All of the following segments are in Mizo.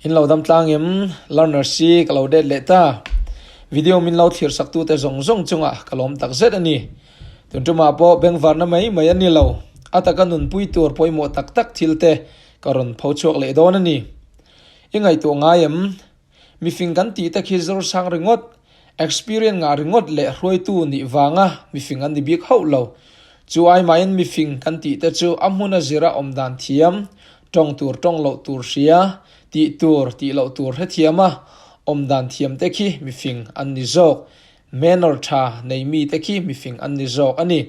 In lo dam tlang em? Learner si ka lo det leh ta. Video min lo thlir sak tute zawng zawng chungah ka lawm tak zet a ni. Tun tumah pawh bengvarna mai mai a ni lo. A taka nunpui tur pawimawh tak tak thil te ka rawn pho chhuak leh dawn a ni. I ngaihtuah ngai em? Mifing kan tih te khi zawr sang ringawt, experience ngah ringawt leh hruaitu nih vanga mifing an ni bik hauh lo. Chu ai mahin mifing kan tih te chu a hmuna zira awm dan thiam, tawng tur tawng loh tur hria, tih tur tih loh tur hrethiam a awm dan thiam te khi mifing an ni zawk. Manner tha nei mi te khi mifing an ni zawk a ni.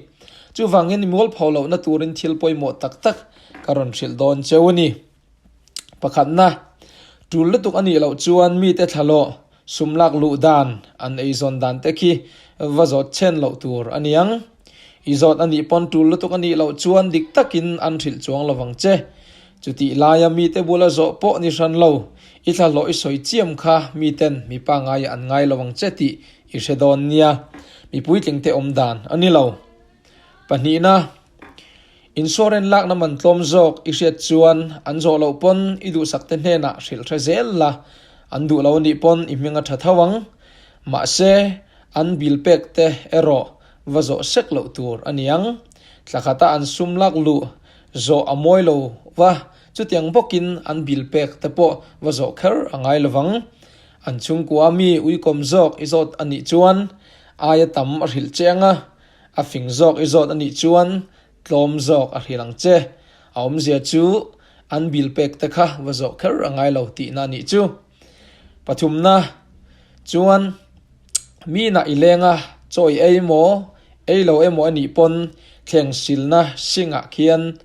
Chuvangin mualpho lohna turin thil pawimawh tak tak ka rawn hrilh dawn cheu a ni. Pakhatna, tul lutuk a nih loh chuan mite thlalawh, sum lak luh dan, an eizawn dan te khi va zawt chhen loh tur a niang. I zawt a nih pawn tul lutuk a nih loh chuan dik takin an hrilh chuang lo vang che. Chutih laia mite bula zawh pawh ni hran lo, i thlahlawh i sawi chiam kha miten mi pangaiah an ngai lo vang che tih i hre dawn nia. Mi puitling te awm dan a ni lo. Pahnihna, Insurance lakna man tlawm zawk i hriat chuan an zawh loh pawn i duhsakte hnenah hrilh hre zel la, an duh lo anih pawn i hming a tha tho ang. Mahse, an bill pek te erawh va zawh sek loh tur a niang. Thla khata an sum lak luh zawh a mawi lo va, chutiang bawkin an bill pek te pawh va zawh kher a ngai lovang. An chhungkua mi uikawm zawk i zawt anih chuan aia tam a hrilh che ang a, A fing zawk i zawt a nih chuan tlawm zawk a hrilh ang che. A awmzia chu an bill pek te kha va zawh kher a ngai lo tihna a nih chu. Pathumna chuan mi inah i leng a, chaw i ei maw, ei lo emaw a nih pawn thleng silna singah khian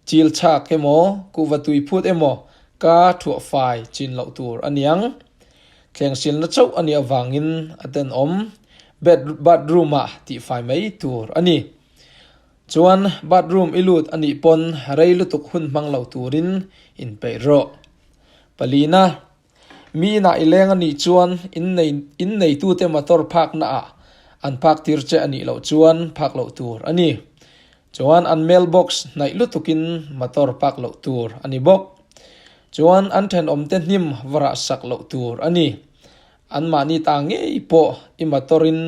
chil chhak emaw, kuhva tui phut emaw ka thuah fai chin loh tur a niang. Thleng silna chauh a nih avangin a tenawm bed bathroom ah tihfai mai tur a ni. Chuan bathroom i lut a nih pawn rei lutuk hun hmang lo turin inpeih rawh. Palina, Mi inah i leng a nih chuan innei inneitute motor phakna ah an phak tir che a nih loh chuan phak loh tur a ni. Chuan an mailbox hnaih lutukin motor pak loh tur a ni bawk. Chuan an thenawmte hnim va rah sak loh tur a ni. Anmahni ta ngei pawh i motor-in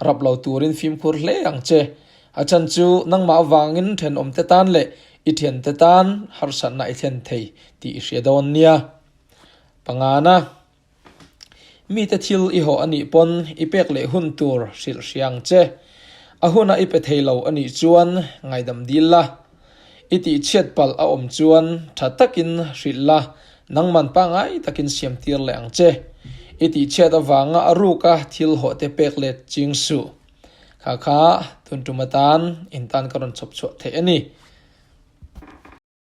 rap lo turin fimkhur hle ang che. A chhan chu nangmah avangin thenawmte tan leh i thiante tan harsatna i thlen thei tih i hria dawn nia. Pangana, Mite thil i hawh a nih pawn i pek leh hun tur hrilh hria ang che. A huna i pe thei lo a nih chuan ngaidam dil la. I tihchhiat palh a awm chuan tha takin hrilh la, nangman pangngai takin siam tir leh ang che. I tihchhiat avanga a ruka thil hawh te pek let ching suh. Kha kha tun tum atan intan ka rawn chhawp chhuah theih a ni.